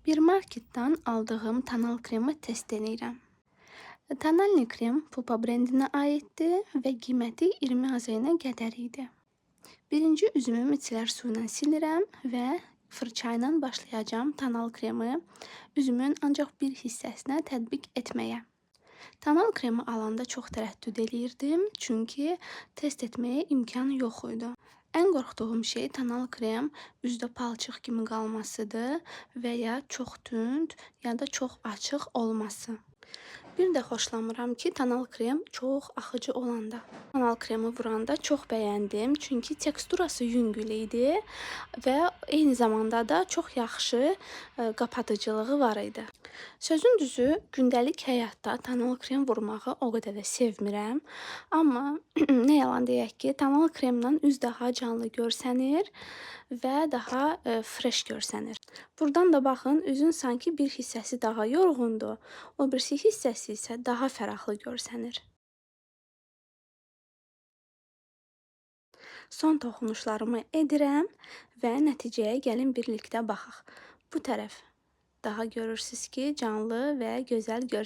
Bir marketdən aldığım tonal kremi test edirəm. Tonalni krem Pupa brendinə aiddir və qiyməti 20 AZN qədər idi. Birinci üzümü mitsellər suyu ilə silirəm və fırça ilə başlayacağam tonal kremi üzümün ancaq bir hissəsinə tətbiq etməyə. Tonal kremi alanda çox tərəddüd eləyirdim, çünki test etməyə imkan yox idi. Ən qorxduğum şey tonal krem üzdə palçıq kimi qalmasıdır və ya çox tünd, ya da çox açıq olması. Bir də xoşlamıram ki, tonal krem çox axıcı olanda. Tonal kremi vuranda çox bəyəndim, çünki teksturası yüngül idi və eyni zamanda da çox yaxşı qapatıcılığı var idi. Sözün düzü, gündəlik həyatda tonal krem vurmağı o qədər də sevmirəm. Amma nə yalan deyək ki, tonal kremlə üz daha canlı görsənir və daha fresh görsənir. Buradan da baxın, üzün sanki bir hissəsi daha yorğundur, o birisi hissəsi isə daha fərahlı görsənir. Son toxunuşlarımı edirəm və nəticəyə gəlin birlikdə baxaq. Bu tərəf daha görürsüz ki, canlı və gözəl görsənir.